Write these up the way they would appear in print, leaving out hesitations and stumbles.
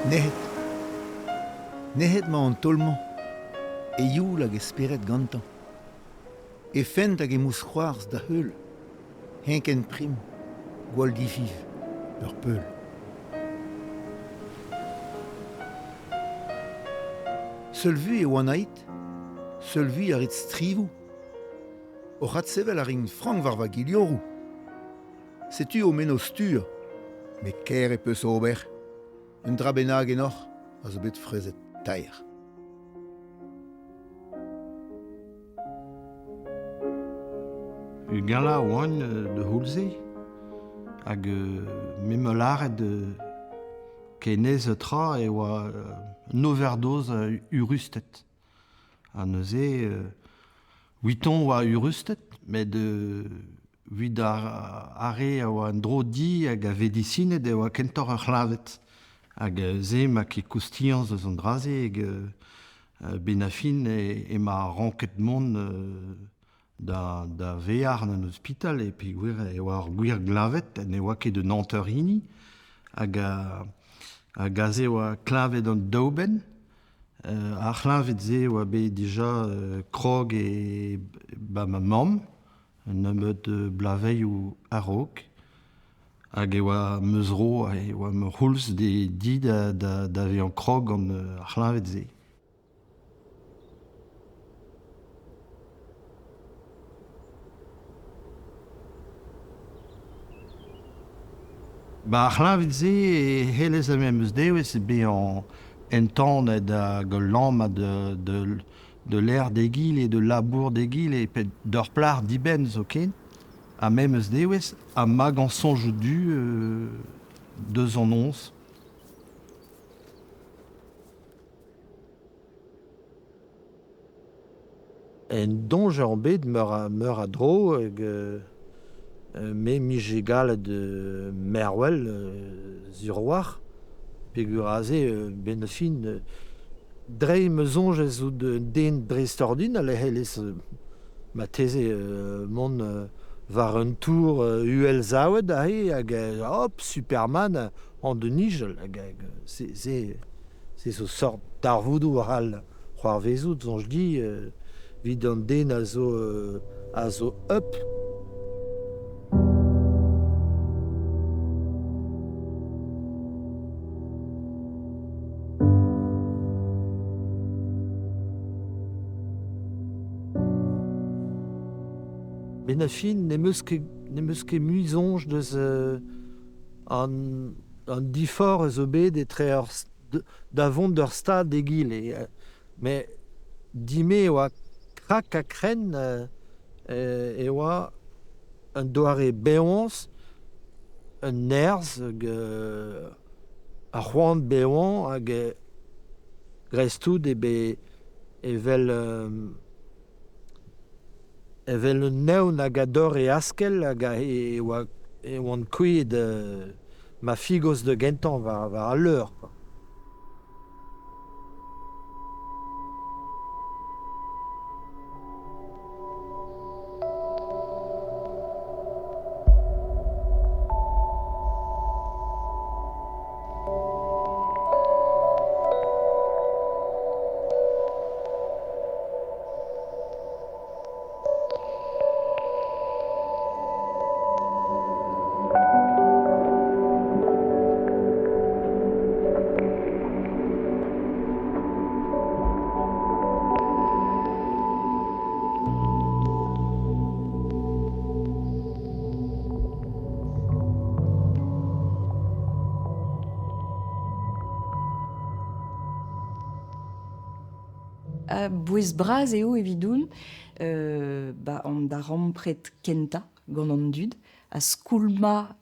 Nec'het. Nec'het 'mañ an taol-mañ, e youl hag e spered gantañ. E fent hag e mousc'hoarzh da heul, eñ ken prim, gwall difiñv, ur peul. Seul vui e oan aet, seul vui a rit strivoù. Oc'h adsevel a rin frank war va gilioroù. Setu ho mennozh-stur, met kaer e peus ober. Un dra bennak ennoc'h a zo bet freuzet taer. Gala oan da c'houlz-se hag me 'ma lâret ken aes tra e oa un overdose a eürusted. Ha neuze 'viton oa eürusted met evit ar re a oa en-dro di hag a vedisined e oa kentoc'h ur c'hleñved. Hag se 'ma ket koustiañs eus an dra-se hag 'benn ar fin emañ ranket mont da vezañ en ospital e peogwir e oa ur gwir gleñved ne oa ket un hanter hini hag hag aze e oa kleñved an daou benn. Ar c'hleñved-se a oa bet dija krog e ba ma mamm un nebeud bloavezhioù a-raok hag e oa ma zro e oa ma c'houlz di da vezañ krog gant ar c'hleñved-se. Ba ar c'hleñved-se e c'hellez ar memes devezh bezañ entanet hag ul lammat de l'air d'egile, de labour d'egile, pe d'ur plac'h dibenn zoken, ha memes devezh ha magañ soñjoù du deus an noz. En doñjer on bet meur a dro hag me 'mije gallet mervel sur a-walc'h peogwir aze 'benn ar fin dre ma soñj ez out un den dreistordinal e c'hellez marteze mont war un tour uhelsavet aze hag hop Superman an da nijal hag se Se zo sort darvoudoù a c'hall c'hoarvezout, soñj dit, evit an den a zo up. Benn ar fin n'em eus ket n'em eus ket mui soñj deus an An diforc'h a zo bet etre ur da vont d'ur stad d'egile. Met din-me e oa krak ha krenn e oa un doare bevañs, un nerzh hag ar c'hoant bevañ hag dreist-tout eo bet evel Evel un evn hag a dorr e askell hag e oa e oan kouezhet ma figos da gentañ war al leur kwa. A-bouez bras eo evidoun ba an darempred kentañ gant an dud, ha skoulmañ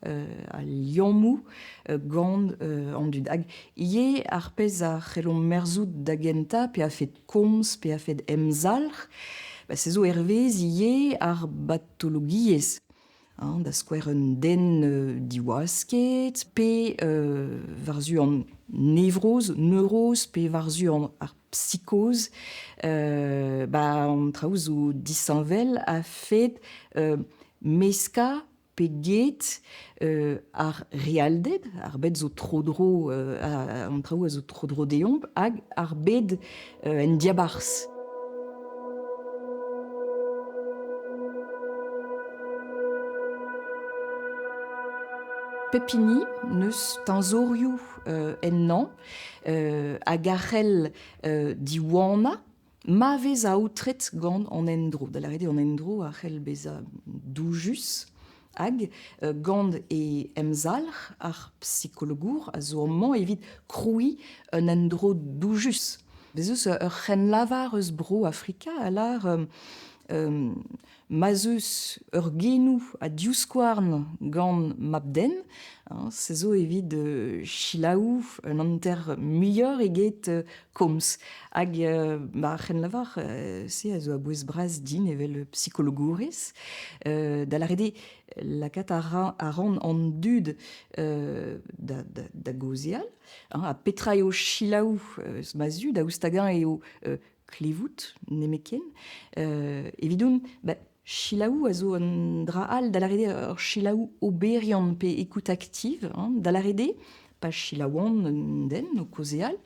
al liammoù gant an dud. Hag ivez ar pezh a c'hellomp merzout da gentañ, pe a-fet komz, pe a-fet emzalc'h, ba se zo hervez ivez ar batologiezh. Hein, da skouer un den diwasket, pe war-zu an nevroz, neuroz, pe war-zu ar psikoz, ba an traoù zo disheñvel a-fet meskañ pe get ar realded, ar bed zo tro-dro, an traoù a zo tro-dro deomp, hag ar bed en diabarzh. Pep hini n'eus teñzorioù ennañ hag a c'hell diwanañ ma vez aotret gant an endro. Da lâret eo an endro a c'hell bezañ doujus hag gant e emzalc'h ar psikologour a zo amañ evit krouiñ un endro doujus. Bez' eus ur c'hrennlavar eus Bro-Afrika a lâr Ma'z eus ur genoù ha divskouarn gant mab-den, se zo evit selaou un hanter muioc'h eget komz. Hag ma c'henlavar, se a zo a-bouez-bras din evel psikologourez. Da lâret eo, lakaat a ran an dud da gaozeal. Ha petra eo selaou eus ma zu, daoust hag-eñ eo klevout nemetken. Evidon, ba, selaou a zo un dra all, da lâret eo ur selaou oberiant pe écoute active, hein, da lâret eo pa selaouan un den o kaozeal,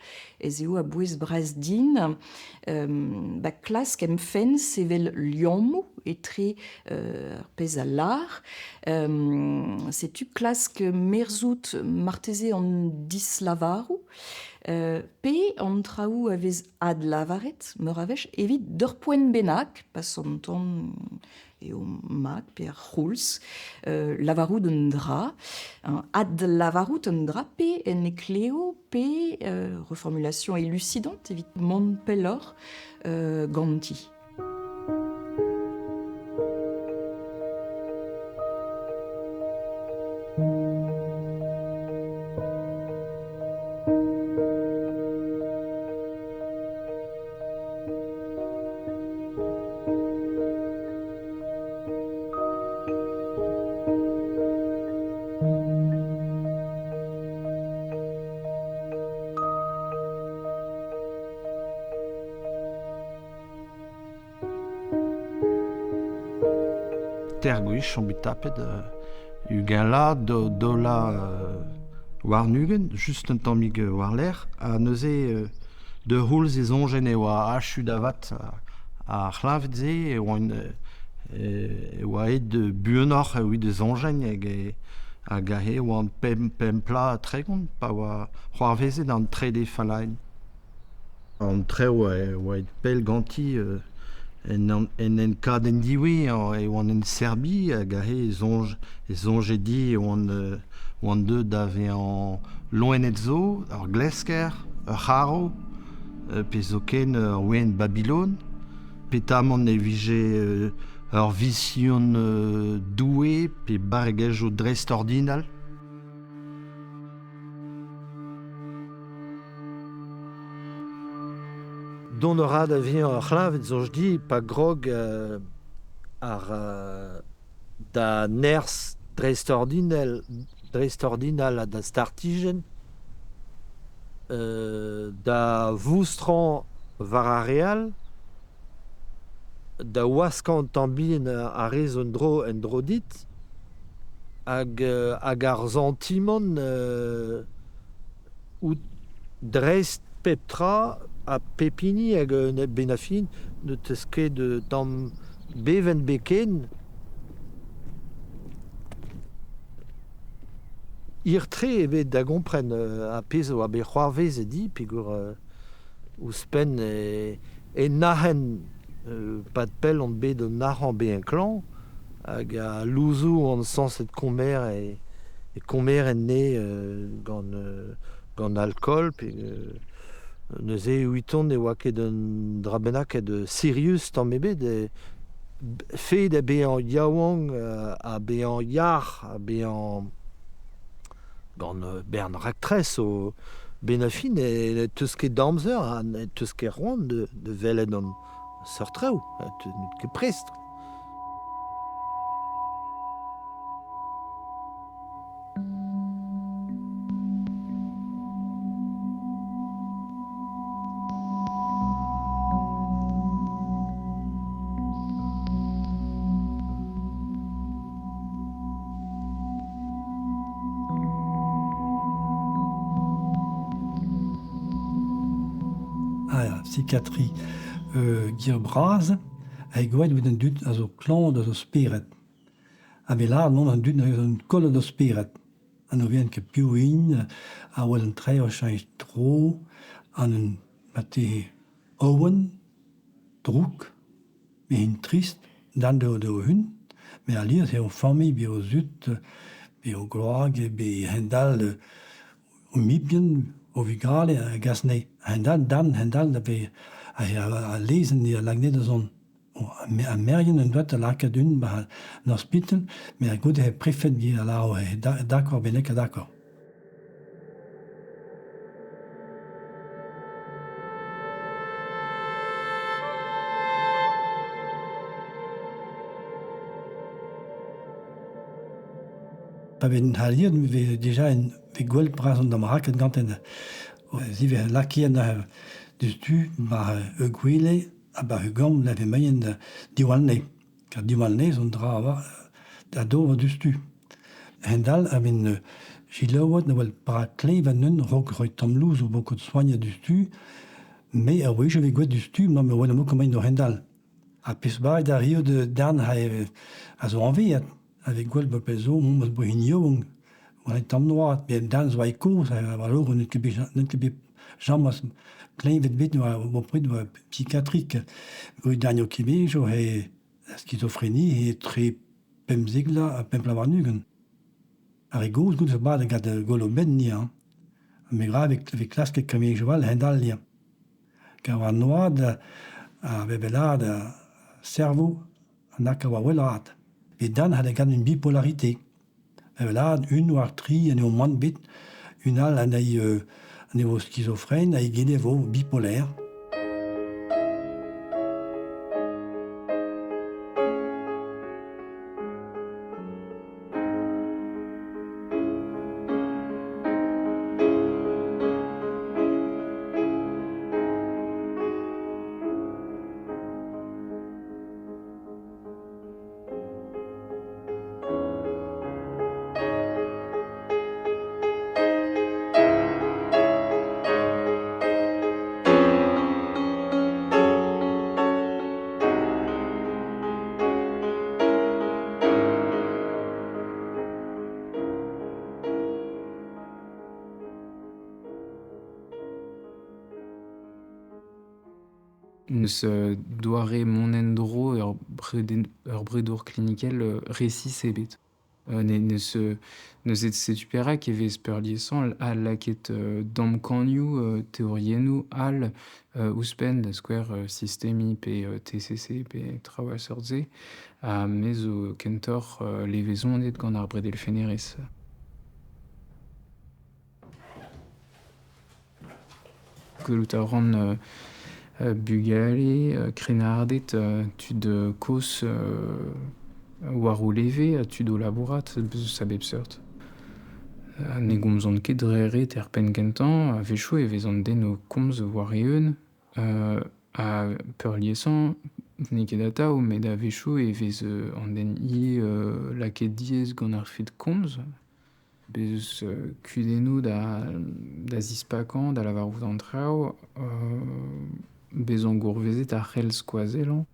ez eo a-bouez bras din ba, klask em fenn sevel liammoù etre ar pezh a lâr. Setu klask merzout marteze an dislavaroù pe an traoù a vez adlavaret meur a wech evit d'ur poent bennak, pa santan eo mat pe ar c'houlz, lavarout un dra, adlavarout un dra pe en ekleo pe reformulation élucidante evit mont pelloc'h ganti. Ter gwech on bet tapet ugent la dola warn-ugent, just un tammig war-lerc'h, ha neuze d'ur c'houlz e soñjen e oa achu da vat ar c'hleñved-se, e oan e oa aet buanoc'h evit e soñjen hag hag aze e oan pemp plat ha 30 pa oa c'hoarvezet an trede fallaenn. An traoù a oa aet pell ganti en enkadenn diwezhañ e oan en Serbi hag aze e soñj e soñje din e oan deuet da vezañ loened zo, ur glesker, ur c'harv, pe zoken ur ouenn Babilon. Petamant e vije ur vision Doue pe barregezhioù dreistordinal. Dont a ra da vezañ ur c'hleñved soñj dit pa grog ar da nerzh dreistordinal dreistordinal ha da startijenn da voustrañ war ar re all, da waskañ un tamm bihan ar re zo en-dro dit hag ar santimant out dreist pep tra ha pep hini hag a-benn ar fin ne teus ket tamm bevenn ebet ken. Hir-tre eo bet da gompren ar pezh a oa bet c'hoarvezet dit peogwir ouzhpenn e nac'hen 'pad pell on bet o nac'hañ bezañ klañv hag al louzoù on sañset komer e komeren anezhe gant gant alkool pe neuze eviton ne oa ket un dra bennaket sirius tamm ebet Fed da bezañ yaouank ha bezañ yac'h ha bezañ gant bern raktres o 'benn ar fin ne teus ket d'amzer ha ne teus ket c'hoant da welet an seurt traoù, n'out ket prest. A psychiatrie gir bras, a gwaet evit an dud a zo klañv deus o spered. Ha bet lâret mont an dud a zo kollet o spered. Ha n'ouviont ket piv int, a wel an traoù o cheñch tro, an un marteze aon, drouk, met int trist, dan d'o o-un, met alies eo o familh pe o zud, pe o gwrag, pe a-hend-all o mibien, o vugale a gas anezhe. A-hend-all, darn a-hend-all da vez al lezenn a lak anezhe da zont. Ar merien en doa da lakaat un 'ba an ospital, met goude he prefed a lâro d'accord bennak ha d'accord. Pa vez haliet vez dija vez gwell bras an damraket ganten. Zivez lakaet diouzhtu 'ba ur gwele ha 'ba ur gambr na vez moaien da diwall anezhe. Kar diwall anezhe zo un dra da d'ober diouzhtu. A-hend-all a-benn selaouet na wel perak klevet anezhañ a-raok roiñ tamm louzoù 'vo soagnet diouzhtu. Me a-wezhioù e vez gwelet diouzhtu ma me wel emañ o hend-all. Ha pezh 'ba da rio darn a zo anveet. A vez gwell bep zo memes bo hini yaouank. War tamm noad, pe darn zo kozh, war n'eo ket bet n'eo ket bet james kleñved bet war bepred war psychiatrique. Daniel Kibejo he skizofreni he tre pemzek vloaz ha pemp vloaz warn-ugent. Ar re gozh goude zo mat gant golo benn ni hein. Me gra vez klasket kamejoù all a-hend-all ya. Kar war noad a vez belad servo an a war wellaat. E dan c'halle gant un bipolarité. Evel un war tri en eo mann bet, un all anezhi an eo schizofren hag egile vo bipolaire. Neus doare mont en-dro ur bredour klinikel resis ebet. Neus neus setu perak e vez peurliesañ al lakaet damkanioù teoriennoù all ouzhpenn da skouer sistemiñ pe TCC pe traoù a seurt-se ha me zo kentoc'h levezonet gant ar bredelfennerezh. Gwelout a ran bugale, krennarded, tud kozh war o leve, tud o labourat, eus a bep seurt. Ne gomzont ket dre ret er penn-kentañ, a-wechoù e vez an den o komz war-eeun, ha peurliesañ n'eo ket atav, met a-wechoù e vez an den ivez lakaet diaes gant ar fed komz. Bez eus kudennoù da zispakañ, da lavarout an traoù, bezañ gourvezet a c'hell skoazellañ.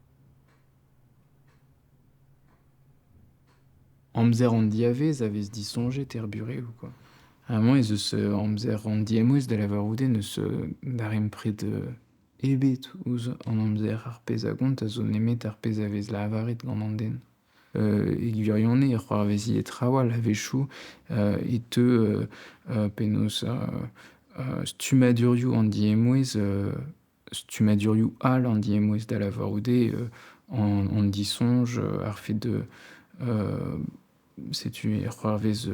Amzer an diavez a vez disoñjet er burev quoi. Amañ ez eus amzer an diemouez da lavarout eo n'eus darempred ebet ouzh an amzer ar pezh a gont a zo nemet ar pezh a vez lavaret gant an den. E gwirionez e c'hoarvezi traoù all a-wechoù e teu penaos stummadurioù an diemouez, stummadurioù all an diemouez da lavarout eo an disoñj, ar fed de setu e c'hoarvez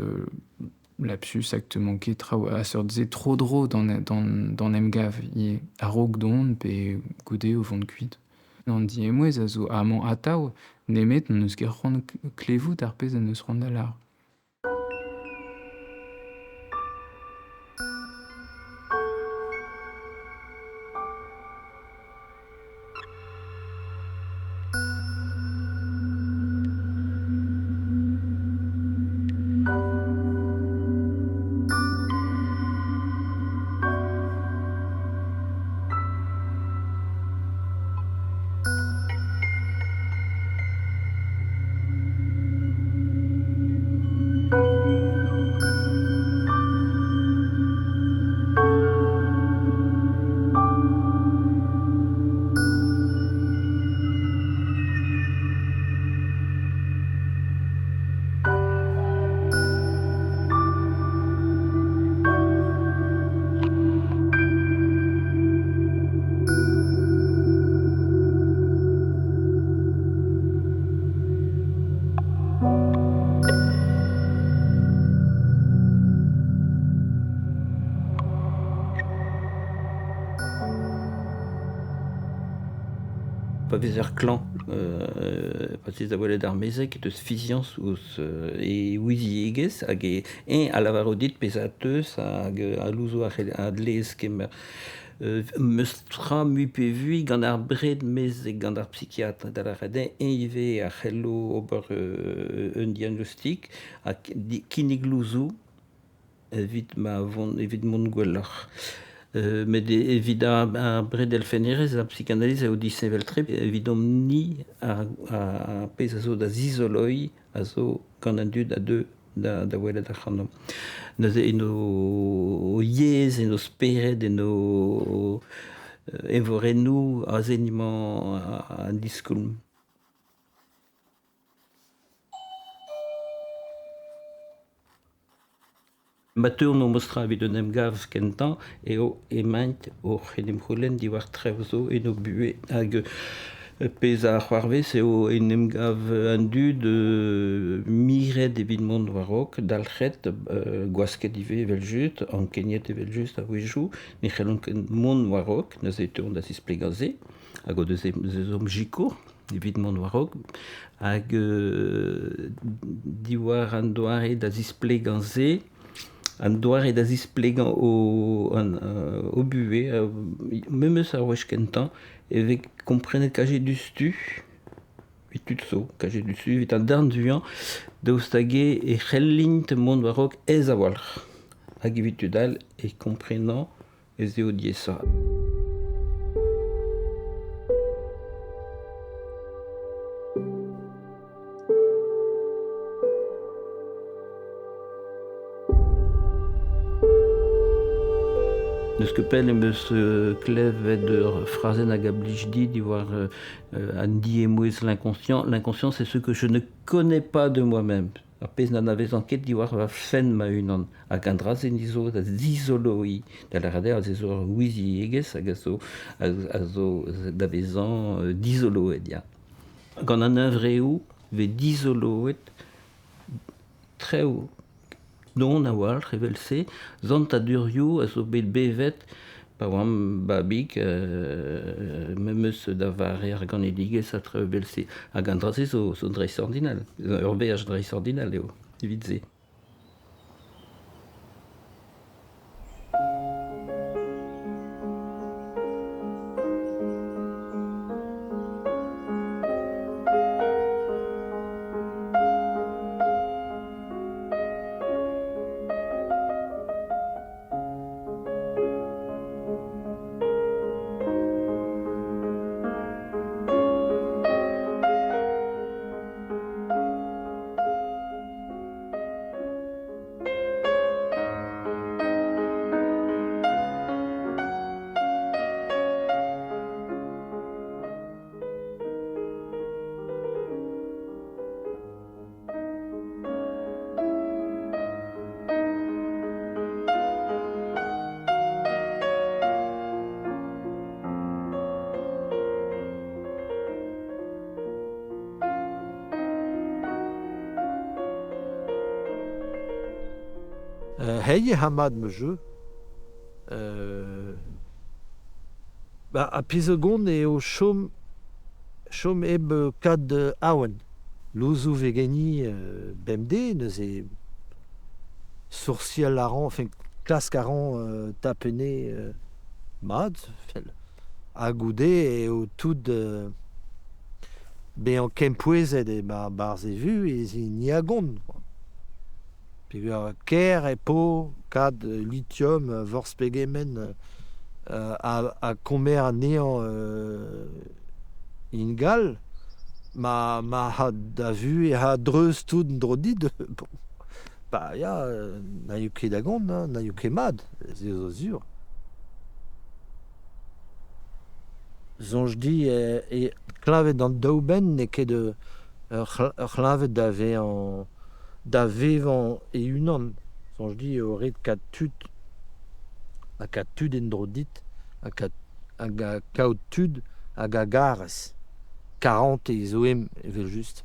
lapsus hag te manke traoù a seurt-se tro-dro d'an emgav ivez a-raok dont pe goude o vont kuit. An diemouez a zo amañ atav nemet n'eus ket c'hoant klevout ar pezh en deus c'hoant da lâr. Pa vezer klañv, pa tez da welet ar mezeg deus fiziañs ouzh e ouiziegezh hag e eñ a lavaro dit pezh a teus hag a louzoù a dleez kemer. Meus tra mui pe vui gant ar bred mezeg, gant ar psikiatr, da lâret eo eñ ivez a c'hello ober un diagnostik ha kinnig louzoù evit ma vont evit mont gwelloc'h. Met evit ar bredelfennerezh, ar psikanaliz eo disheñvel-tre. Evidomp-ni ar pezh a zo da zizoloiñ a zo gant an dud a deu da welet ac'hanomp. Neuze en o yezh, en o spered, en o eñvorennoù, aze emañ an diskoulm. Ma teuont o mostra evit un emgav kentañ eo emaint oc'h en em c'houlenn diwar traoù zo en o buhez. Hag pezh a c'hoarvez eo en emgav an dud miret evit mont war-raok, dalc'het, gwasket ivez evel-just, ankeniet evel-just a-wezhioù, ne c'hellont ket mont war-raok, neuze e teuont da zisplegañ se, hag o deus ezhomm sikour evit mont war-raok. Hag diwar an doare da zisplegañ se, an doare da zisplegañ o buhez, memes ar wech kentañ, e vez komprenet kaje diouzhtu, evit tud zo, kaje diouzhtu, evit an darn vuiañ, daoust hag-eo e c'hellint mont war-raok aes a-walc'h. Hag evit tud all e komprenañ ez eo diaesoc'h. N'eus ket pell em eus klevet ur frazenn hag a blij dit diwar an diemouez l'inconscient. L'inconscient, c'est ce que je ne connais pas de moi-même. Ar pezh n'anavezan ket diwar va fenn ma-unan. Hag an dra-se ni zo da zizoloiñ, da lâret eo aze zo ur ouiziegezh hag a zo da vezañ dizoloet, ya. Gant an huñvreoù 'vez dizoloet traoù don a-walc'h evel-se, santadurioù a zo bet bevet pa oamp babig, memes da vare ar ganedigezh ha traoù evel-se. Hag an dra-se zo dreistordinal, ur veaj dreistordinal eo evit se. Hei hamad ma jeu. Ba, a pezh a gont eo chom chom hep kad awen. Louzoù vegani bemdez, neuze soursial a ran, enfin klask a ran tapenne mat. Ha goude eo tout bezañ kempouezet eo 'barzh e vuhez ez ni a gont. Peogwir ker e po kad lithium forzh pegement ha komer anezhañ ingal, ma ma da vuhez a-dreuz tout en-dro dit, bon, bah ya, n'aio ket da gont, hein, n'aio ket mat, se zo sur. Soñj dit e kleñved an daou benn n'eo ket ur c'hleñved da vezañ da vevañ e-unan. Soñj dit eo ret kat tud ha kat tud en-dro dit ha kaout tud hag a garez. Karantez zo evel-just.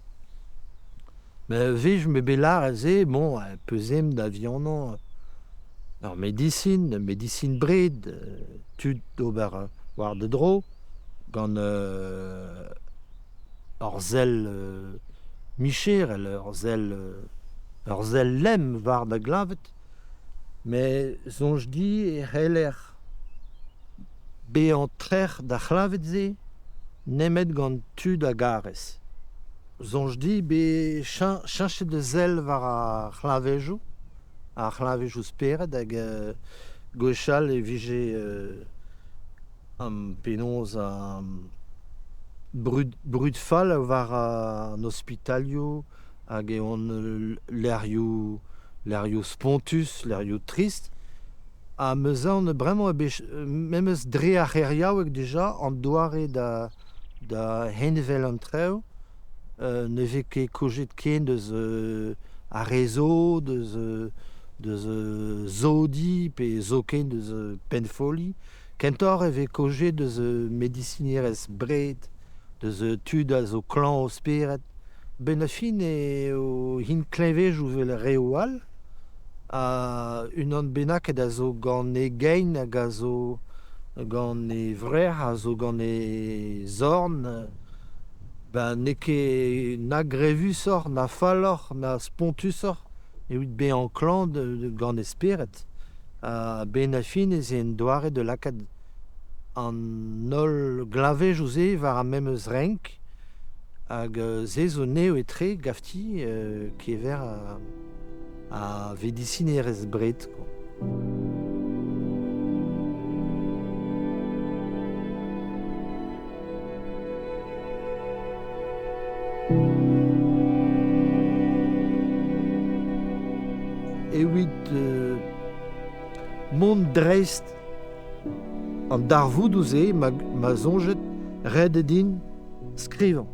Met a-wech m'eo bet lâret se, bon, peus-eñ da vihanañ ur medisin, ur medisin bred, tud d'ober war da dro. Gant ur sell micherel, ur sell lemm war da gleñved, met soñj dit e c'heller bezañ trec'h d'ar c'hleñved-se nemet gant tud a garez. Soñj dit bet cheñchet da sell war ar c'hleñvedoù, ar c'hleñvedoù spered hag gwechall e vije penaos brud fall war an ospitalioù hag e oant lec'hioù spontus, lec'hioù trist. Ha 'm eus aon bremañ eo bet memes dre ar c'heriaoueg dija an doare da envel an traoù ne vez ket kaojet ken deus ar re zo, deus zodi pe zoken deus pennfolliñ. Kentoc'h e vez kaojet deus medisinerezh bred, deus tud a zo klañv o spered. Benn ar fin eo int kleñvedoù evel reoù all. Ha unan bennaket a zo gant e gein hag a zo gant e vrec'h, a zo gant e zorn, ben n'eo ket na grevusoc'h, na falloc'h, na spontusoc'h evit bezañ klañv gant e spered. Ha benn ar fin ez eo un doare da lakaat an holl gleñvedoù-se war ar memes renk hag se zo nevez-tre ganti kever a vedisinerezh bred quoi. Evit mont dreist an darvoudoù-se ma soñjet ret eo din skrivañ.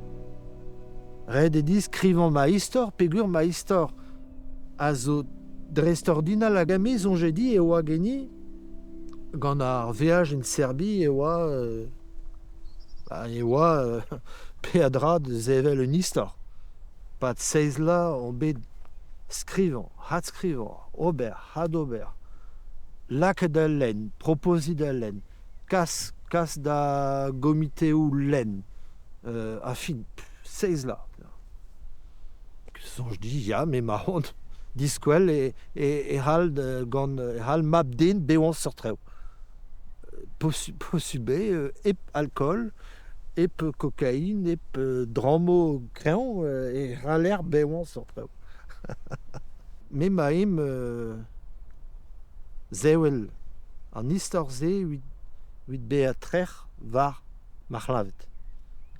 Ret eo din skrivañ ma istor peogwir ma istor a zo dreistordinal hag me soñje din e oa ganin gant ar veaj en Serbi e oa peadra da sevel un istor. Pad seizh vloaz on bet skrivañ, adskrivañ, ober, adober, lakaat da lenn, propoziñ da lenn, kas da gomiteoù lenn, ha fin, seizh vloaz. Soñj dit, ya, me 'ma on diskwel e c'hall gant e c'hall mab-den bevañ seurt traoù. Posubl eo hep alkool, hep kokain, hep drammoù kreñv e c'haller bevañ seurt traoù. Me 'ma aimp sevel an istor-se evit bezañ trec'h war ma c'hleñved.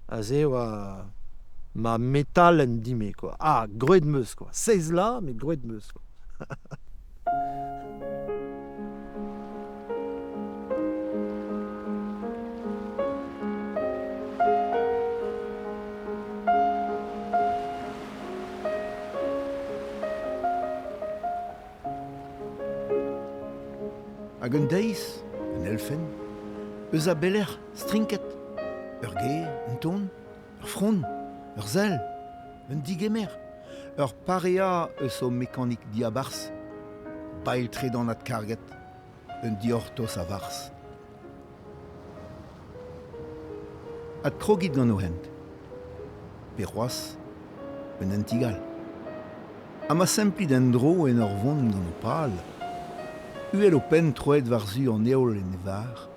Aze e oa ma metalenn din-me quoi. Ah, graet 'm eus quoi. Seizh vloaz, met graet 'm eus quoi. Hag un deiz, un elfenn, eus a belec'h strinket, ur ger, un ton, ur frond, ur sell, un digemer, ur pareañ eus ho mekanik diabarzh, bailh-tredan adkarget, un diortoz a varzh. Adkrogit gant ho hent. Pe c'hoazh, un hentig all. Ha ma semplit en-dro en ur vont gant ho pal, uhel ho penn troet war-zu an heol en e varr,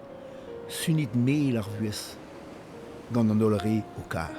sunit mel ar vuhez gant an holl re ho kar.